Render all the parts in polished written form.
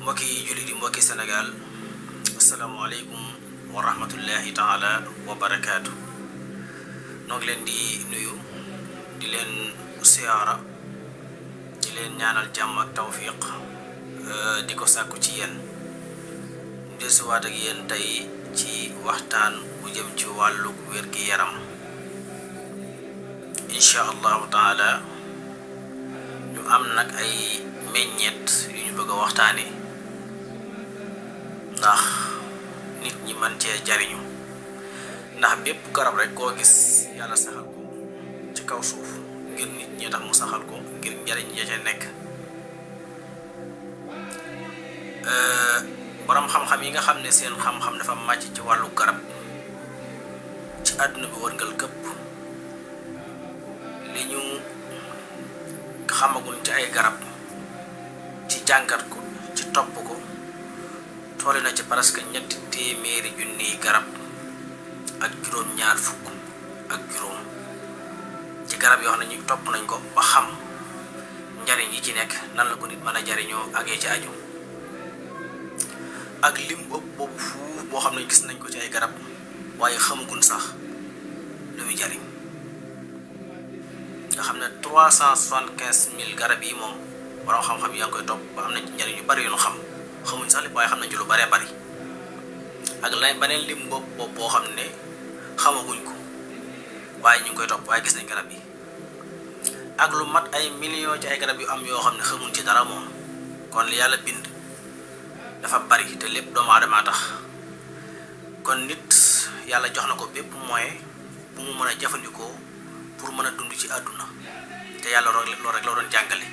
mbokki jullit yi mbokki Sénégal asalaamaaleykum wa rahmatullahi taala wa barakaatu. noo ngi leen di nuyu di leen siyaara di leen ñaanal jàmm ak tawfiq di ko sàkku ci yéen dellusiwaat ak yéen tey ci waxtaan bu jëm ci wàllu wér-gi-yaram incha allahu taala ñu am nag ay meññeet yu ñu bëgg a waxtaane ndax nit ñi man cee jariñu ndax bépp garab rek koo gis yàlla saxal ko ci kaw suuf ngir nit ñi tax mu saxal ko ngir njariñ ja ca nekk. borom xam-xam yi nga xam ne seen xam-xam dafa màcc ci wàllu garab ci àdduna bi wërngal këpp li ñu xamagul ci ay garab ci jàngat ko ci topp ko tooli na ci presque 300 junniy garab ak juróom-ñaar fukk ak juróom ci garab yoo xam ne ñu topp nañ ko ba xam njariñ yi ci nekk nan la ko nit mën a jariñoo ak yi ci aju ak lim boobu fuuf boo xam ne gis nañ ko ci ay garab waaye xamagun sax lu muy jariñ nga xam ne 375 000 garab yi moom borom xam-xam yaa ngi koy topp ba am nañ ci njariñ yu bari yu ñu xamuñ sax lépp waaye xam nañ ci lu baree bari ak la beneen lim boobu boo xam ne xamaguñ ko waaye ñu ngi koy topp waaye gis nañ garab yi ak lu mat ay millions ci ay garab yu am yoo xam ne xamuñ ci dara moom kon li yàlla bind dafa bari te lépp doomu aadama tax kon nit yàlla jox na ko bépp moyen bu mu mën a jëfandikoo pour mën a dund ci àdduna te yàlla loolu rek la doon jàngale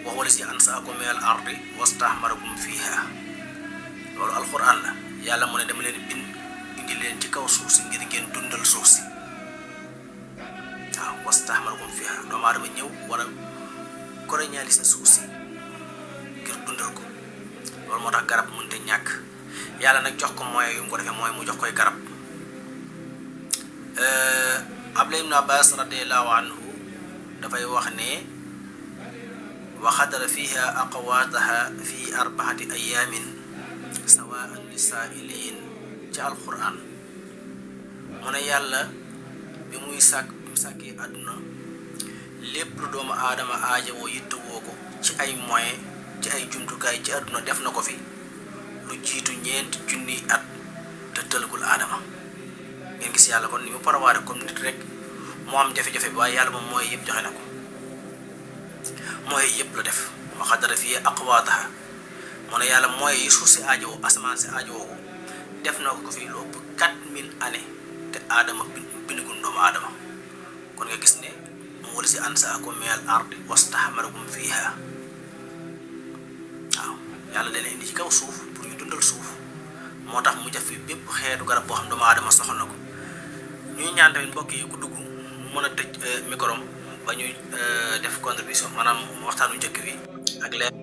wa huwa llazi ansaakum minal ardi wasta'marakum fiha loolu alquran la yàlla mu ne dama leen indi leen ci kaw suuf si ngir ngeen dundal suuf si waaw wasta'marakum fiha doomu aadama ñëw war a colonialiser suuf si ngir dundal ko loolu moo tax garab mënta ñàkk yàlla nag jox ko moyen yu mu ko defee mooy mu jox koy garab Abdullah ibn Abbas radiyallahu anhu dafay wax ne wa xadara fiha aqwaataha fi 4 ayaamin sawaan lisaa'iliin ci alquran mu ne yàlla bi muy sàkkee àdduna lépp lu doomu aadama aajowoo yittewoo ko ci ay moyen ci ay jumtukaay ci àdduna def na ko fi lu jiitu 4 junniy at te tëlgul aadama ngeen gis yàlla kon ni mu parawaare comme nit rek moo am jafe-jafe bi waaye yàlla moom mooy yëpp joxe na ko mooy yëpp la def wa xadara fii aqwaataha mu ne yàlla mooy yi suuf si aajowoo asamaan si aajowoo ko def na ko fi lu ëpp 4000 années te aadama bindugul doomu aadama kon nga gis ne mu wala si ansaakum minal ardi wasta'marakum fiha waaw yàlla dana indi ci kaw suuf pour ñu dundal suuf moo tax mu def fi bépp xeetu garab boo xam doomu aadama soxla na ko ñuy ñaan tamit mbokk yi ku dugg mu mën a tëj micro ba ñuy def contribution maanaam waxtaanu njëkk bi ak leen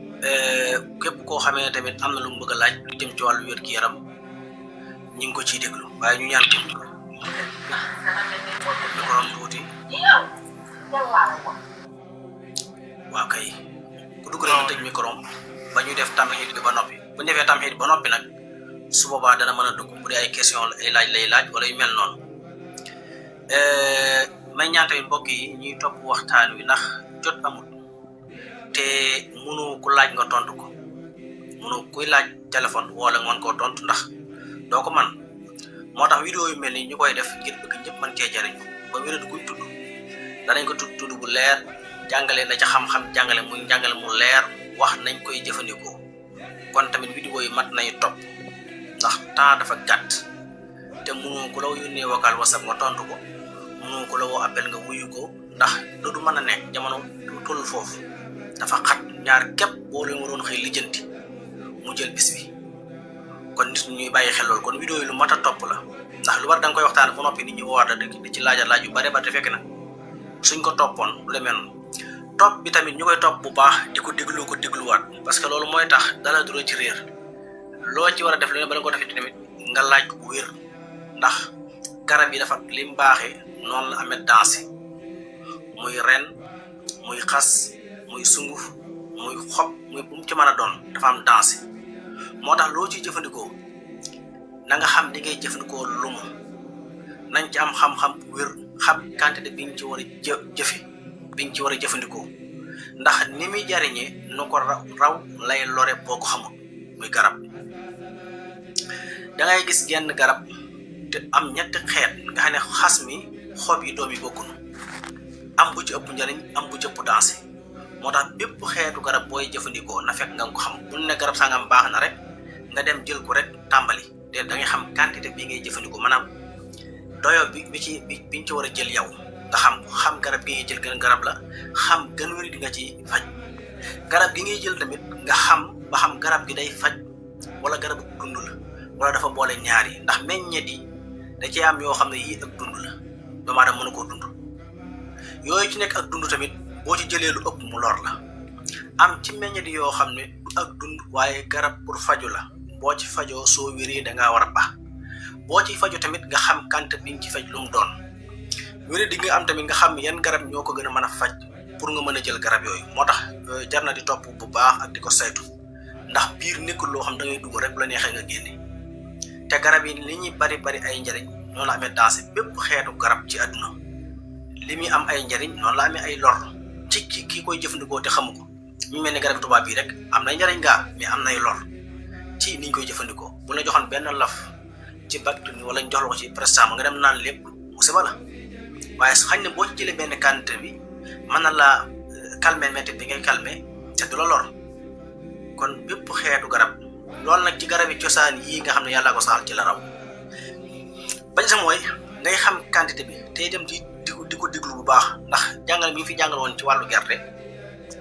képp koo xamee tamit am na lu mu bëgg a laaj lu jëm ci wàllu wér-gi-yaram ñu ngi ko ciy déglu waaye ñu ñaan ko micro tuuti waaw kay ku dugg rek ñu tëj micro ba ñu def tamxiid bi ba noppi bu ñu defee tamxiid ba noppi nag su boobaa dana mën a dugg bu dee ay question ay laaj lay laaj wala yu mel noonu may ñaan tamit mbokk yi ñuy topp waxtaan wi ndax jot amul te mënu ku laaj nga tontu ko mënu kuy laaj téléphone wala nga mën koo tontu ndax doo ko man moo tax vidéo yu mel ni ñu koy def ngir bëgg ñëpp mën cee jariñu ba wéra du kuñ tudd danañ ko tudd bu leer jàngale na ca xam-xam jàngale mu leer wax nañ koy jëfandikoo kon tamit vidéo yi mat nañu topp ndax temps dafa gàtt te mënoo ku la yónnee vocal whatsapp nga tontu ko mënoo ku la woo appel nga wuyu ko ndax loolu mën a nekk jamono toll foofu dafa xat ñaar képp boo leen waroon xëy lijjanti mu jël bis bi kon nit ñuy bàyyi xel loolu kon vidéo yi lu mat a topp la ndax lu war da nga koy waxtaan ba noppi nit ñi woowaat di ci laaj yu bare ba te fekk na suñ ko toppoon lu demee noonu topp bi tamit ñu koy topp bu baax di ko dégluwaat parce que loolu mooy tax dala duro ci réer loo ci war a def lu ne ba nga ko defee tamit nga laaj ko bu wér ndax garab yi dafa lim baaxee noonu la amee dansé muy ren muy xas muy sunguf muy xob muy bu mu ci mën a doon dafa am danger moo tax loo ciy jëfandikoo na nga xam li ngay jëfandikoo lu mu nañ ci am xam-xam bu wér xam quantité bi nga ci war a jëfe bi nga ci war a jëfandikoo ndax ni muy jariñee nu ko raw lay lore boo ko xamul muy garab dangay gis genn garab te am ñetti xeet nga xam ne xas mi xob yi doom yi bokkunu am bu ci ëpp njariñ am bu ci ëpp dansé moo tax bépp xeetu garab booy jëfandikoo na fekk nga ko xam bu ne garab sangam baax na rek nga dem jël ko rek tàmbali te da ngay xam quantité bi ngay jëfandikoo maanaam doyo biñ ci war a jël yow nga xam garab gi ngay jël gën garab la xam gën wéri di nga ci faj garab gi ngay jël tamit nga xam ba xam garab gi day faj wala garab dund la wala dafa boole ñaar yi ndax meññeet yi da ci am yoo xam ne yii ak dund la doomu aadama mën a koo dund yooyu ci nekk ak dund tamit boo ci jëlee lu ëpp mu lor la am ci meññeet yoo xam ne du ak dund waaye garab pour faju la boo ci fajoo soo wéree dangaa war a baax boo ci faju tamit nga xam quantité bi nga ci faj lu mu doon wéree di nga am tamit nga xam yan garab ñoo ko gën a mën a faj pour nga mën a jël garab yooyu moo tax jar na di topp bu baax ak di ko saytu ndax biir nekkul loo xam da ngay dugg rek bu la neexee nga génne te garab yi li ñuy bari ay njariñ noonu la amee dansé bépp xeetu garab ci àdduna li muy am ay njariñ noonu la amee ay lor ci ki koy jëfandikoo te xamu ko ñu mel ni garab tubaab bii rek am na njariñ gaa mais am nay lor ci niñ koy jëfandikoo bu la joxoon benn laf ci bactérie wala ñu jox la ko ci prestam nga dem naan lépp musiba la waaye xañ ne boo ci jëlee benn quantité bi mën na laa calmer métti bi ngay calmer te du la lor kon bépp xeetu garab loolu nag ci garab yi cosaan yii nga xam ne yàllaa ko saxal ci la raw bañ sa mooy ngay xam quantité bi tey dem di ko diglu bu baax ndax jàngale bi fi jàngal woon ci wàllu gerte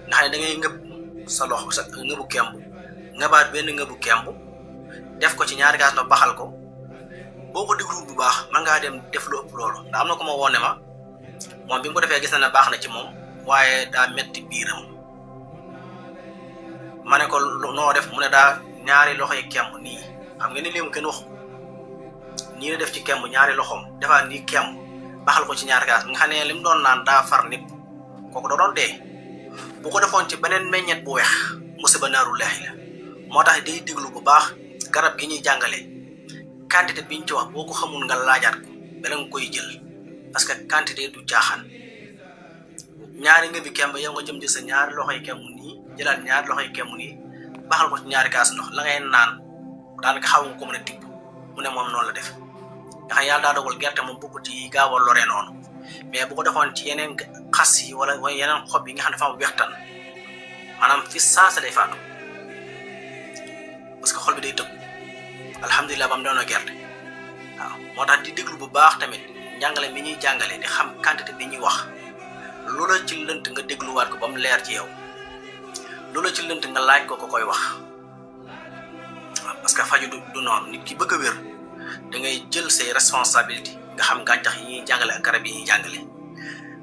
nga xam ne da ngay ngëb sa loxo sa ngëbu kemb ngëbaat benn ngëbu kemb def ko ci ñaari kaas ndox baxal ko boo ko diglu bu baax mën ngaa dem def lu ëpp loolu ndax am na ko ma woone ma moom bi mu ko defee gis na ne baax na ci moom waaye daa metti biiram ma ne ko noo def mu ne daa ñaari loxo yi kemb nii xam nga ni léemu kenn waxu nii la def ci kemb ñaari loxoom defaat nii kemb baxal ko ci ñaari kaas nga xam ne li mu doon naan daa far nit kooku da doon dee bu ko defoon ci beneen meññet bu weex musiba naaru laahi la moo tax day diglu bu baax garab gi ñuy jàngale quantité biñ ci wax boo ko xamul nga laajaat ko bala nga koy jël parce que quantité du caaxaan ñaari nga bi kemb yow nga jëm ci sa ñaari loxoy kemb nii jëlaat ñaari loxoy kemb nii baxal ko ci ñaari kaas ndox la ngay naan daanaka xaw nga ko mën a tibb mu ne moom noonu la def nga xam yàlla daa dogal gerte moom bokku ci gaaw a loree noonu mais bu ko defoon ci yeneen xas yi wala yeneen xob yi nga xam ne dafa am wextan maanaam fi saasa day faatu parce que xol bi day tëb alhamdulilah ba mu doon gerte waaw moo tax di déglu bu baax tamit njàngale mi ñuy jàngale di xam quantité bi ñuy wax loola ci lënt nga dégluwaat ko ba mu leer ci yow loola ci lënt nga laaj ko koy wax waaw parce que faju du noonu nit ki bëgg a wér da ngay jël say responsabilité nga xam gàncax yi ñuy jàngale ak garab yi ñuy jàngale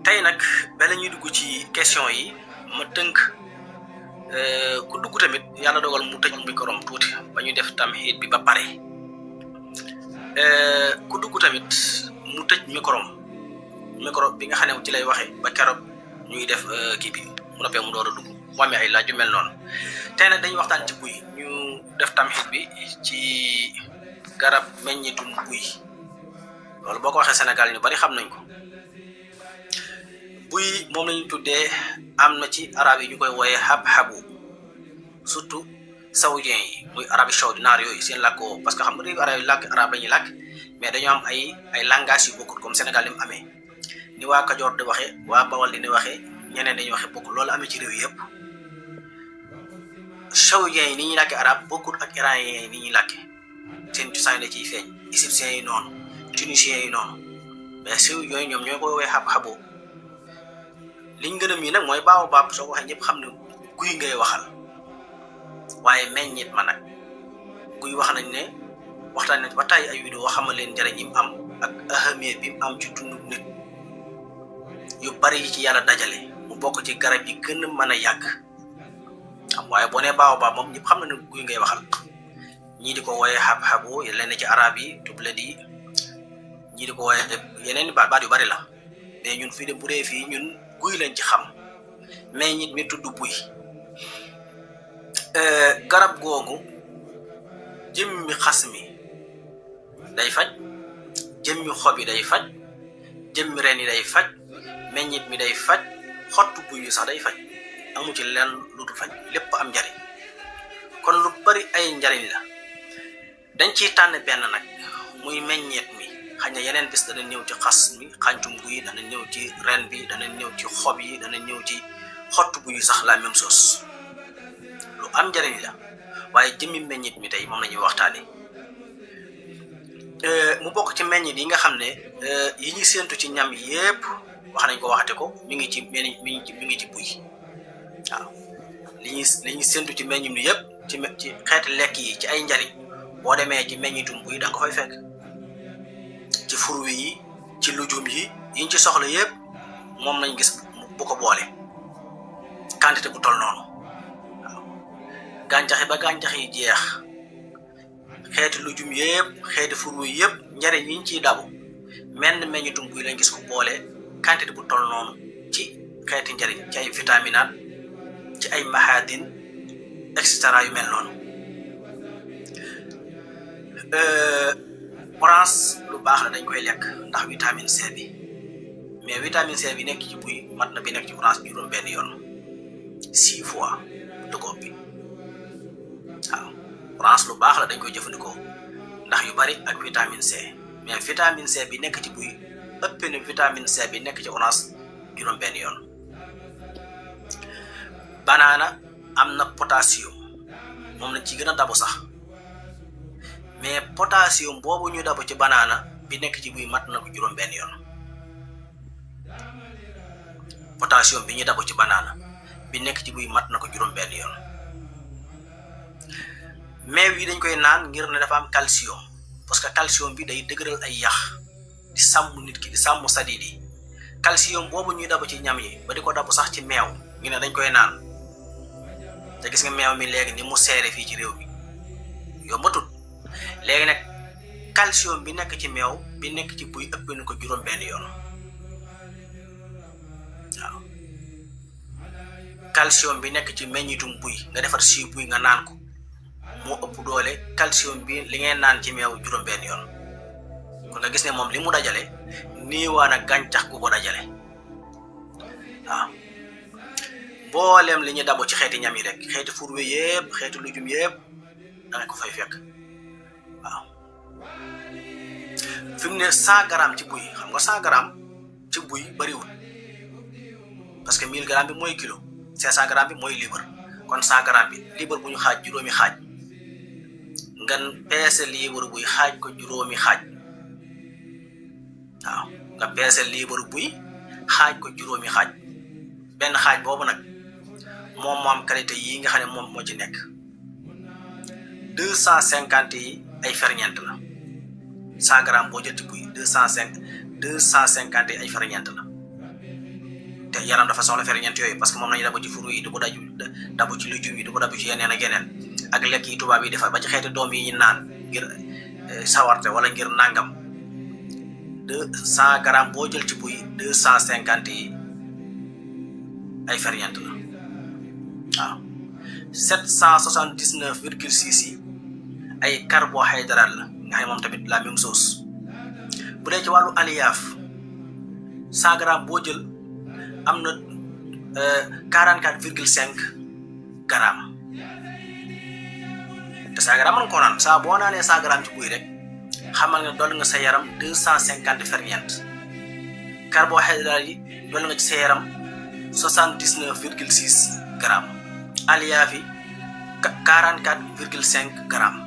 tey nag bala ñuy dugg ci question yi ma tënk ku dugg tamit yàlla dogal mu tëj micro tuuti ba ñu def tamhid bi ba pare ku dugg tamit mu tëj micro bi nga xam ne ci lay waxe ba keroog ñuy def kii bi mu noppee mu door a dugg mu amee ay laaj yu mel noonu tey nag dañuy waxtaan ci buy ñu def tamhid bi ci garab meññetum buy loolu boo ko waxee Sénégal ñu bari xam nañ ko buy moom lañu tuddee am na ci arab yi ñu koy wooyee xab-xabu surtout saoudien yi muy arabi saoudi naar yooyu seen làkk woo parce que xam nga réew arab yi làkk arab la ñuy làkk mais dañoo am ay langage yu bokkul comme Sénégal li mu amee ni waa Kajoor di waxee waa Bawal di waxee ñeneen dañuy waxee bokkul loolu amee ci réew yëpp saoudien yi ni ñuy làkkee arab bokkul ak iranien yi ni ñuy làkkee seen cosaan la ciy feeñ égyptiens yi noonu tunisiens yi noonu mais saoudi yooyu ñoom ñoo koy woowee xab-xabu liñ gën a mii nag mooy baawu baab soo ko waxee ñëpp xam ne guy ngay waxal waaye meññit ma nag guy wax nañ ne waxtaan nañ ba tàyyi ay vidéo xamal leen njëriñ yi mu am ak ahamiyat bi mu am ci dundu nit yu bari yi ci yàlla dajale mu bokk ci garab yi gën a mën a yàgg am waaye boo nee baawu baab moom ñëpp xam na ne guy ngay waxal ñii di ko wooyee xab-xabu lenn ci arab yi tublet yi ñii di ko wooyee yeneen i baat yu bari la mais ñun fii de bu dee fii ñun guy lañ ci xam mais ñit mi tudd buy garab googu jëmmi xas mi day faj, jëmmi xob yi day faj, jëmmi ren yi day faj, meññit mi day faj, xottu buy yi sax day faj, amu ci lenn lu dul faj, lépp am njariñ. kon lu bari ay njariñ la. dañ ciy tànn benn nag muy meññeet mi. xañ na yeneen bis dana ñëw ci xas mi, xàncum guy dana ñëw ci ren bi, dana ñëw ci xob yi, dana ñëw ci xottu guy yi sax la même chose. lu am njariñ la, waaye jëmmi meññit mi tey moom la ñuy waxtaane. mu bokk ci meññit yi nga xam ne yi ñuy séentu ci ñam yépp wax nañ ko waxate ko mi ngi ci buy. waaw li ñuy séentu ci meññit mi yépp ci xeeti lekk yi ci ay njariñ boo demee ci meññitum buy da nga ko fay fekk. ci furwi yi, ci lujum yi yiñ ci soxla yépp moom lañ gis bu ko boole quantité bu toll noonu. waaw gàncax yi ba gàncax yi jeex, xeeti lujum yépp xeeti furwi yépp njariñ yiñ ciy dabu menn meññitum buy lañ gis ko boole quantité bu toll noonu ci xeeti njariñ, ci ay vitaminaat, ci ay mahadin et cetera yu mel noonu. orange lu baax la, dañ koy lekk ndax vitamine C bi, mais vitamine C bi nekk ci buy mat na bi nekk ci orange juróom benn yoon 6 fois dugub bi. waaw orange lu baax la, dañ koy jëfandikoo ndax yu bari ak vitamine C, mais vitamine C bi nekk ci buy ëpp na vitamine C bi nekk ci orange juróom benn yoon. banaana am na potassium, moom lañ ci gën a dabu sax, mais potassium boobu ñu dabu ci banaana bi nekk ci buy mat na ko juróom benn yoon. potassium bi ñu dabu ci banaana bi nekk ci buy mat na ko juróom benn yoon. meew yi dañ koy naan ngir ne dafa am calcium, parce que calcium bi day dëgëral ay yax, di sàmm nit ki, di sàmm sadid yi. calcium boobu ñuy dabu ci ñam yi ba di ko dabu sax ci meew ñu ne dañ koy naan. te gis nga meew mi léegi ni mu seere fii ci réew mi yombatut. léegi nag calcium bi nekk ci meew bi nekk ci buy ëpp na ko juróom benn yoon. waaw calcium bi nekk ci meññitum buy nga defar si buy nga naan ko moo ëpp doole calcium bi li ngeen naan ci meew juróom benn yoon. kon nga gis ne moom li mu dajale niiwaan ak gàncax gu ko dajale. waaw mboolem li ñu dabu ci xeeti ñam yi rek, xeeti furwe yépp, xeeti lujum yépp da nga ko fay fekk. waaw fi mu ne 100 grammes ci buy, xam nga 100 grammes ci buy bariwul, parce que 1000 grammes bi mooy kilo, 500 grammes bi mooy libre. kon 100 grammes bi libre bu ñu xaaj juróomi xaaj, nga peese libre buy xaaj ko juróomi xaaj. waaw nga peese libre buy xaaj ko juróomi xaaj. benn xaaj boobu nag moom moo am qualité yi nga xam ne moom moo ci nekk. 250 yi ay ferñeent la, 100 grammes boo jël ci buy 250 yi ay ferñeent la. te yaram dafa soxla ferñeent yooyu parce que moom lañu dabu ci furu yi, di ko dabu ci lujum yi, di ko dabu ci yeneen ak yeneen, ak lekk yi tubaab yi defar ba ci xeeti doom yi ñu naan ngir sawarte wala ngir nangam. 100 grammes boo jël ci buy 250 yi ay ferñeent la. waaw 779,6 yi ay carbohydrate la, nga xam moom tamit la même chose. bu dee ci wàllu aliyaaf 100 grammes boo jël am na 44,5 grammes. te 100 grammes mën nga koo naan saa boo naanee 100 grammes ci buy rek xamal nga dolli nga sa yaram 250 ferñeent. carbohydrate yi dolli nga ci sa yaram 79,6 grammes. aliyaaf yi 44,5 grammes.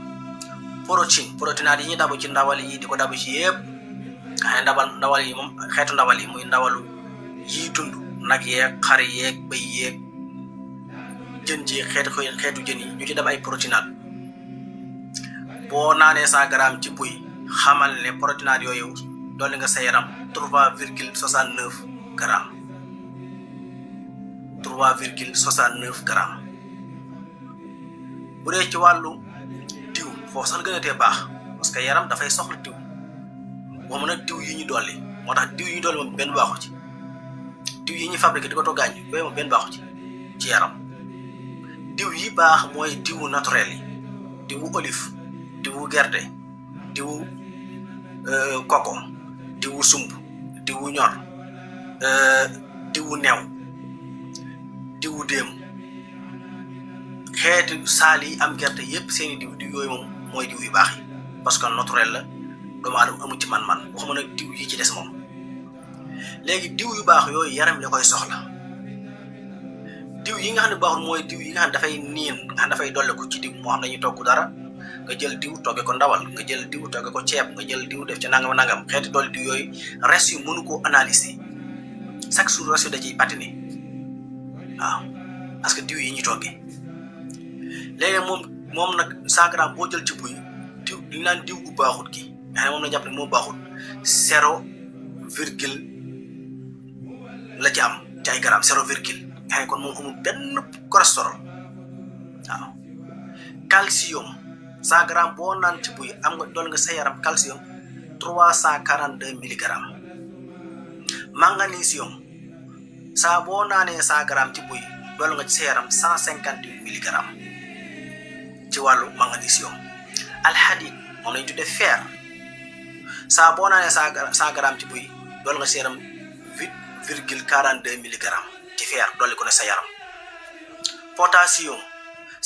protéinaat yi ñuy dabu ci ndawal yi di ko dabu ci yépp, xëy ndawal yi moom xeetu ndawal yi muy ndawalu yiy dund, nag yeeg, xar yeeg, bëy yeeg, jën ji xeetu jën yi ñu ci def ay protéinaat. boo naanee 100 grammes ci buy xamal ne protéinaat yooyu dolli nga sa yaram 3,69 grammes. 3,69 grammes. bu dee ci wàllu diw foofu sax la gën a tee baax, parce que yaram dafay soxla diw. boo mën a diw yi ñu dolli, moo tax diw yi ñu dolli moom benn baaxu ci. diw yi ñu fabriqué di ko toggaañ yooyu moom benn baaxu ci yaram. diw yi baax mooy diwu naturel yi diwu olive diwu gerte diwu koko diwu sumb diwu ñor diwu new diwu déem xeeti saal yi am gerte yépp seeni diw yooyu moom mooy diw yu baax yi parce que naturel la doomu aadama amu ci man-man waxuma nag diw yi ci des moom léegi diw yu baax yooyu yaram da koy soxla diw yi nga xam ne baaxul mooy diw yi nga xam ne dafay niin nga xam ne dafay dolli ko ci diw moo xam dañuy togg dara nga jël diw togge ko ndawal nga jël diw togge ko ceeb nga jël diw def ci nangam xeeti dolli diw yooyu res yu mënu koo analyser chaque jour res yu da ciy patiner waaw parce que diw yi ñu toggee léegi moom nag 100 grammes boo jël ci buy diw li naan diw bu baaxut gi nga xam ne moom la jàpp ne moo baaxut 0,, la ci am ci ay gramme 0,, nga xam kon moom amul benn cholestérol waaw calcium 100 grammes boo naan ci buy am nga dool nga sa yaram calcium 342 milligrammes magnésium saa boo naanee 100 grammes ci buy dool nga ci sa yaram 158 milligrammes ci wàllu magnésium alhadid moom lañu tuddee fer saa boo naanee 100 grammes ci buy dool nga ci sa yaram 8,42 milligrammes ci fer dolli ko ne sa yaram potassium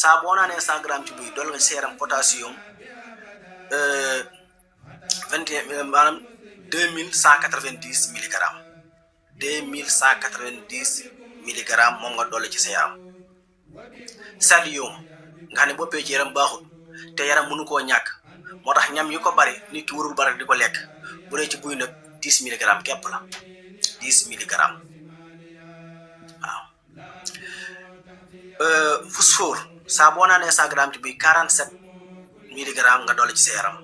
saa boo naanee 100 grammes ci buy dool nga ci sa yaram potassium 21 maanaam 2190 milligrammes 2190 milligrammes moom nga dolli ci sa yaram sodium nga xam ne boppee ci yaram baaxul te yaram mënu koo ñàkk moo tax ñam yu ko bari nit ki warul bari di ko lekk bu dee ci buy nag 10 milligrammes képp la 10 milligrammes waaw phosphore saa boo naanee 100 grammes ci buy 47 milligrammes nga dolli ci sa yaram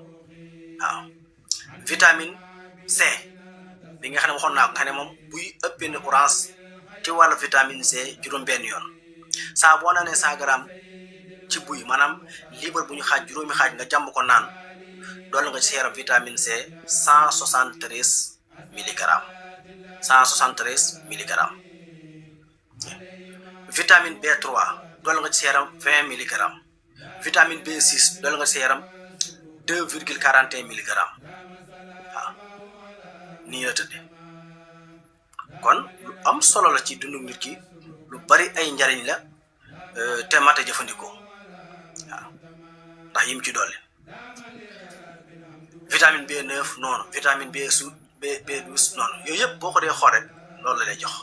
waaw vitamine C bi nga xam ne waxoon naa ko nga xam ne moom buy ëppee ne orange ci wàllu vitamine C juróom-benn yoon saa boo naanee 100 grammes ci buy maanaam liibar bu ñu xaaj juróomi xaaj nga jàmb ko naan dool nga ci sa yaram vitamine C 173 milligrammes 173 milligrammes vitamine B3 dool nga ci sa yaram 20 milligrammes vitamine B6 dool nga ci sa yaram 2,41 milligrammes waaw nii la tëddee kon lu am solo la ci dundu nit ki lu bari ay njariñ la te mat a jëfandikoo waaw ndax yim ci dolli vitamine B9 noonu vitamine B12 noonu yooyu yëpp boo ko dee xool rek loolu la lay jox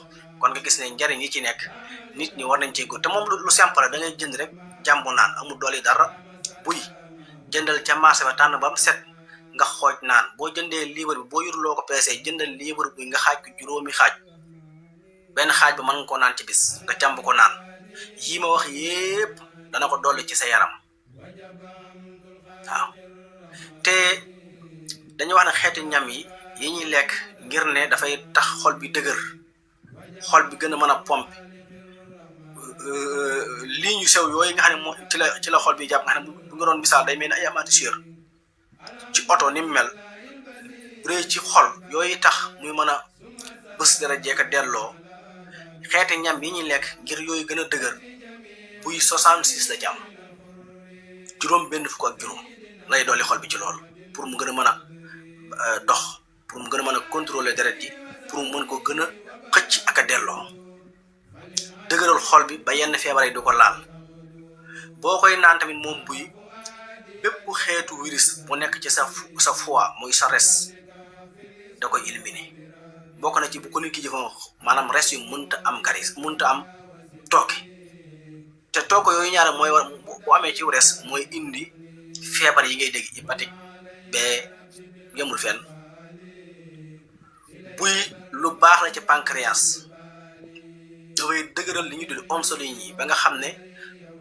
kon nga gis ne njariñ yi ci nekk nit ñi war nañ cee góor te moom lu simple la da ngay jënd rek jàmbu naan amul doole dara buy jëndal ca marché ba tànn ba mu set nga xooj naan boo jëndee liibar bi boo yuruloo ko peesee jëndal liibar bi nga xaaj ko juróomi xaaj benn xaaj ba mën nga koo naan ci bis nga jàmb ko naan yii ma wax yépp dana ko dolli ci sa yaram waaw te dañu wax ne xeeti ñam yi ñuy lekk ngir ne dafay tax xol bi dëgër xol bi gën a mën a pompe lii ñu sew yooyu nga xam ne moo ci la xol bi jàpp nga xam ne bu nga doon misaal day mel ni ay amortisseur ci oto ni mu mel bu dee ci xol yooyu tax muy mën a bës dara jeeka delloo xeeti ñam yi ñuy lekk ngir yooyu gën a dëgër buy 66 la ci am juróom benn fukk ak juróom lay dolli xol bi ci loolu pour mu gën a mën a dox pour mu gën a mën a contrôler deret ji pour mu mën ko gën a xëcc ak a delloo dëgëral xol bi ba yenn feebar yi du ko laal boo koy naan tamit moom buy bépp xeetu virus bu nekk ci sa foie muy sa res da koy éliminer bokk na ci bu ko nit ki jëfandikoo maanaam res yu mënta am garis mënta am tooke te tooke yooyu ñaare mooy war bu amee ci res mooy indi feebar yi ngay dégg hépatique bee yemul fenn buy lu baax la ci pancréas dafay dëgëral li ñu tudd insuline yi ba nga xam ne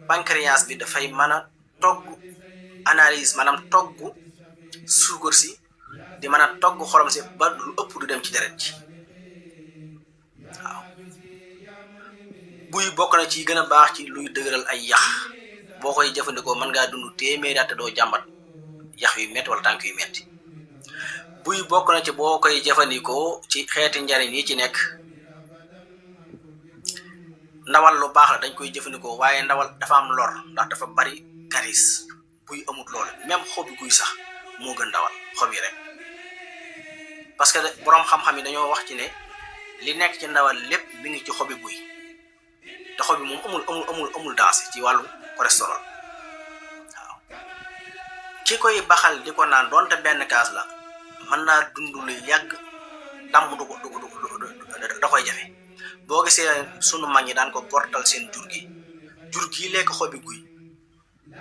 pancréas bi dafay mën a togg analyse maanaam togg suukar si di mën a togg xorom si ba lu ëpp du dem ci deret ji waaw buy bokk na ci gën a baax ci luy dëgëral ay yax boo koy jëfandikoo mën ngaa dund téeméeri at te doo jàmbat yax yu metti wala tànk yu metti buy bokk na ci boo koy jëfandikoo ci xeeti njariñ yi ci nekk ndawal lu baax la dañ koy jëfandikoo waaye ndawal dafa am lor ndax dafa bari karis buy amut loolu même xobi guy sax moo gën ndawal xob yi rek parce que boroom xam-xam yi dañoo wax ci ne li nekk ci ndawal lépp mi ngi ci xobi guy te xobi moom amul dansé ci wàllu cholestérol waaw ki koy baxal di ko naan doonte benn kaas la mën naa dund lu yàgg damm du ko da koy jafe boo gisee sunu mag ñi daan ko gortal seen jur gi lekk xobi guy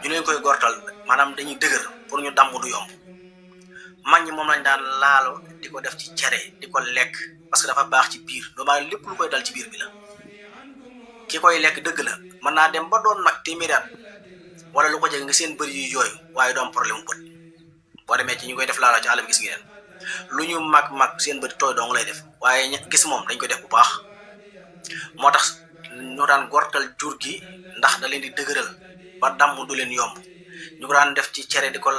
ñu leen koy gortal maanaam dañuy dëgër pour ñu damm du yomb mag ñi moom lañ daan laalo di ko def ci cere di ko lekk parce que dafa baax ci biir doomaa lépp lu koy dal ci biir bi la ki koy lekk dëgg la mën naa dem ba doon nag téeméeri at wala lu ko jege nga seen bëri yu jooy waaye doom problème mu bët boo demee ci ñu koy def laalo ci àll bi gis ngeen lu ñu mag seen bët tooy dong lay def waaye gis moom dañ koy def bu baax moo tax ñu daan gortal jur gi ndax da leen di dëgëral ba damm du leen yomb ñu ko daan def ci cere di ko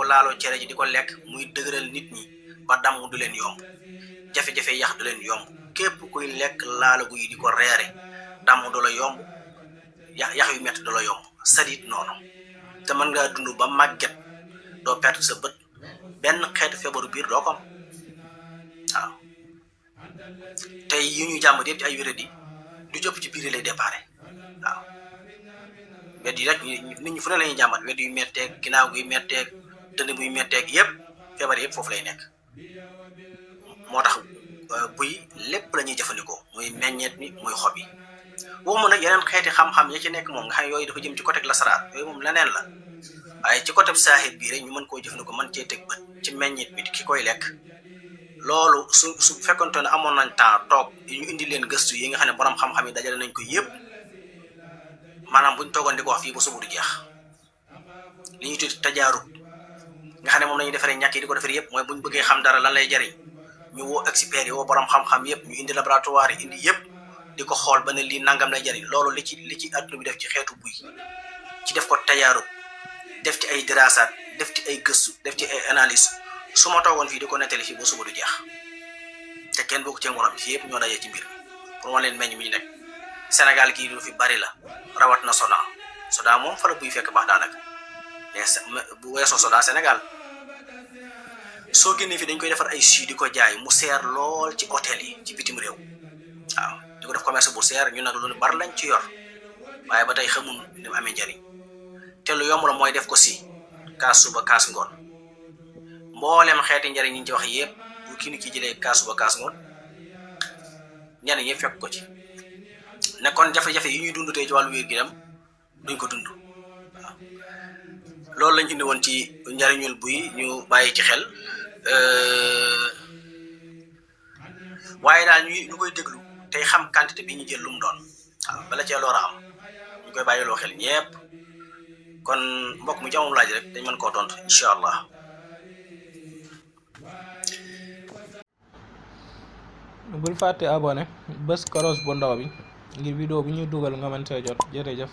laaloo cere ji di ko lekk muy dëgëral nit ñi ba damm du leen yomb jafe-jafe yax du leen yomb képp kuy lekk laalagu yi di ko reere damm du la yomb yax yu metti du la yomb sadit noonu te mën ngaa dund ba màgget doo perte sa bët benn xeetu feebaru biir doo ko am waaw tey yi ñu jàmbat yëpp ci ay wéradi du jëpp ci biir lay déparé waaw wet yi rek nit ñi fu ne la ñuy jàmbat wet yu metteeg ginnaaw guy metteeg dënn buy metteeg yëpp feebar yëpp foofu lay nekk moo tax buy lépp la ñuy jëfandikoo muy meññeet mi muy xob yi waxuma nag yeneen xeeti xam-xam ya ci nekk moom nga xam ne yooyu dafa jëm ci côté lasaraat yooyu moom leneen la waaye ci côté saaxit bii rek ñu mën koo jëfandikoo mën cee teg bët ci meññeet bi ki koy lekk loolu su fekkonte ne amoon nañ temps toog ñu indi leen gëstu yi nga xam ne borom xam-xam yi dajale nañ ko yëpp maanaam buñ toogoon di ko wax fii ba suba du jeex li ñuy tudd tajaarub nga xam ne moom la ñuy defaree ñàkk yi di ko defaree yëpp mooy buñ bëggee xam dara lan lay jariñ ñu woo experts yi woo borom xam-xam yëpp ñu indi laboratoire yi indi yëpp di ko xool ba ne lii nangam lay jariñ loolu li ci adduna bi def ci xeetu buy ci def ko tajaarub def ci ay diraasaat def ci ay gëstu def ci ay analyse su ma toogoon fii di ko nettali fii ba suba du jeex te kenn bokk cee morom ci yëpp ñoo dajee ci mbir pour ma leen meññ mi ñu nekk Sénégal gii lu fi bari la rawat na soda moom fa la buy fekk baax daanaka mais bu weesoo soda Sénégal soo génnee fii dañ koy defar ay jus di ko jaay mu seer lool ci hôtel yi ci bitim réew waaw di ko def commerce bu seer ñu nag lu bari lañ ci yor waaye ba tey xamul ni mu amee njariñ te lu yomb la mooy def ko si kaas suba kaas ngoon mboolem xeeti njariñ yi ñu ci wax yëpp bu kii ni ci jëlee kaas suba kaas ngoon njariñ yëpp fekk ko ci ne kon jafe-jafe yi ñuy dund tey ci wàllu wér gi dem duñ ko dund waaw loolu lañ indi woon ci njariñul buy ñu bàyyi ci xel waaye daal ñu koy déglu tey xam quantité bi ñu jël lu mu doon waaw bala cee loor a am ñu koy bàyyiloo xel ñëpp kon mbokk mu ci amum laaj rek dañ mën koo tontu incha allah. bul fàtte abonné bës kolos bu ndaw bi ngir vidéo bi ñuy dugal nga mën see jot jërëjëf.